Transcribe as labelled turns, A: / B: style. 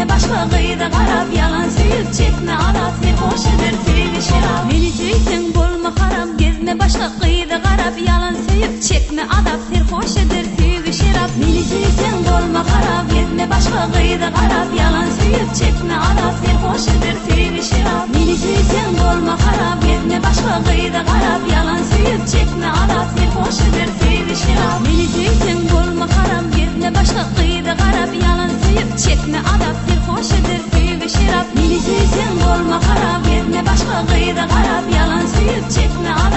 A: gezme başga gyza garap Ýalan söýüp çekme azap Serhoş eder söýgi şerap Meni söýseň bolma haram Gezme başga gyza garap Ýalan söýüp çekme azap Serhoş eder söýgi şerap Meni söýseň bolma harap Gezme başga gyza garap Ýalan söýüp çekme azap Serhoş eder söýgi şerap Meni söýseň bolma harap Gezme başga gyza garap Ýalan söýüp çekme azap Serhoş eder söýgi şerap Meni söýseň bolma haram Gezme başga gyza garap Ýalan söýüp çekme azap Serhoş eder söýgi şerap Meni söýseň bolma harap Gezme başga gyza garap Ýalan söýüp çekme azap.